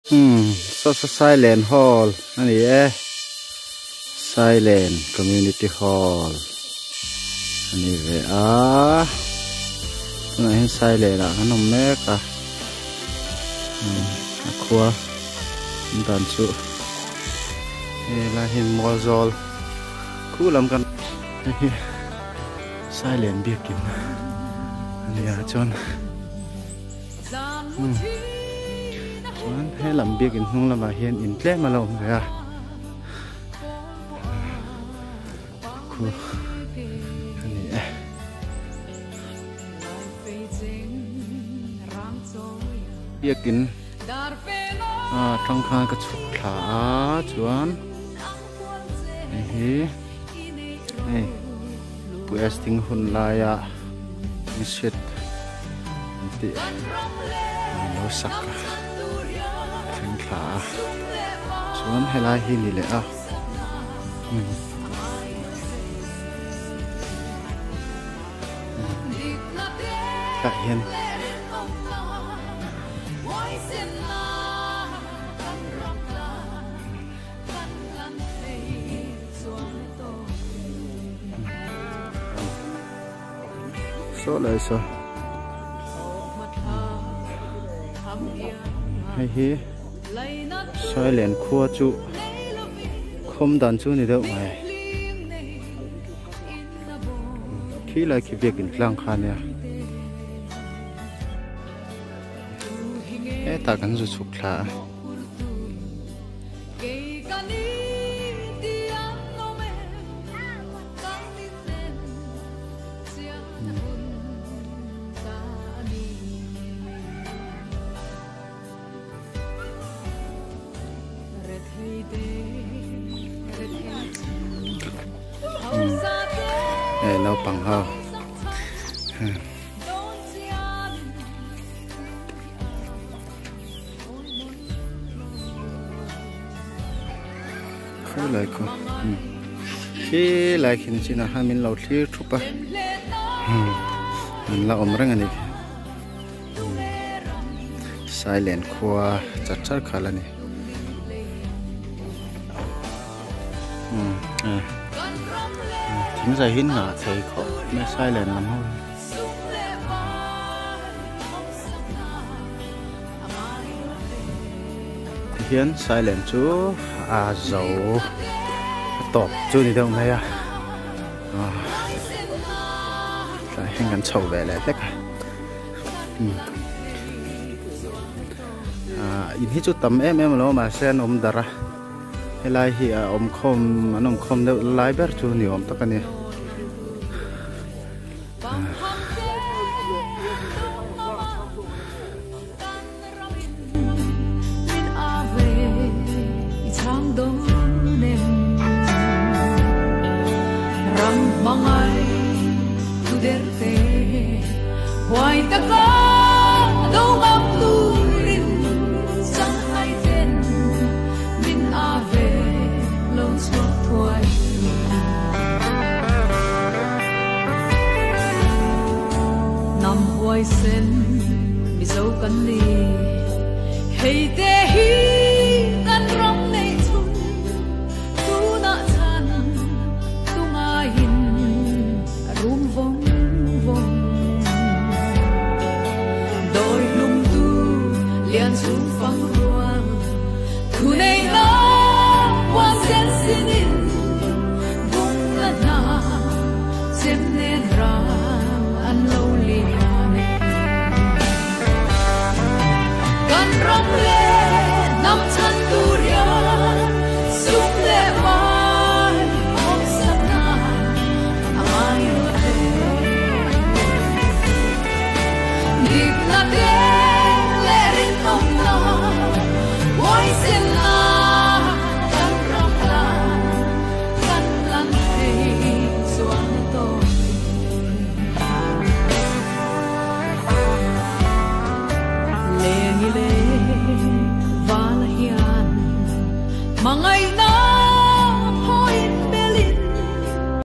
Umm saw saw Sailen hall a ni e Sailen community hall a ni ve a tunah hian Sailen ah kan awm mek a umm a khua awm dan chu helai hi mual zawl khu lam kan hei hi Sailen biakin a ni a chuan. Chuan he lam biakin hnung lamah hian in tlem a lo awm ve a khu a ni e. Biakin a tang khan ka chhuk thla a chuan hei hi hei Westing hun laia mihriat an tih an lo sak a thleng thla a chuan helai hi ni leh a tah hian. Saw lai saw hei hi Sailen khua chu khawm dan chu ni deuh mai khi lai khi biakin tlang kha nia hetah kan zu chhuk thla a. Hei naupang ho Khawilai khu khi lai khin chinah khan min lo thlir thup a an la awm reng a ni Sailen khua char char kha la ni thing zai hi ngah thei khawp mai Sailen lam ho hi. Tihian silent chu a zo a tawp chu ni deuh mai a tlai hian kan chho ve leh hlek a in hi chu tam em em lo mahse an awm darh a helai hi a awm khawm an awm khawm deuh lai ber chu ni awm tak a ni.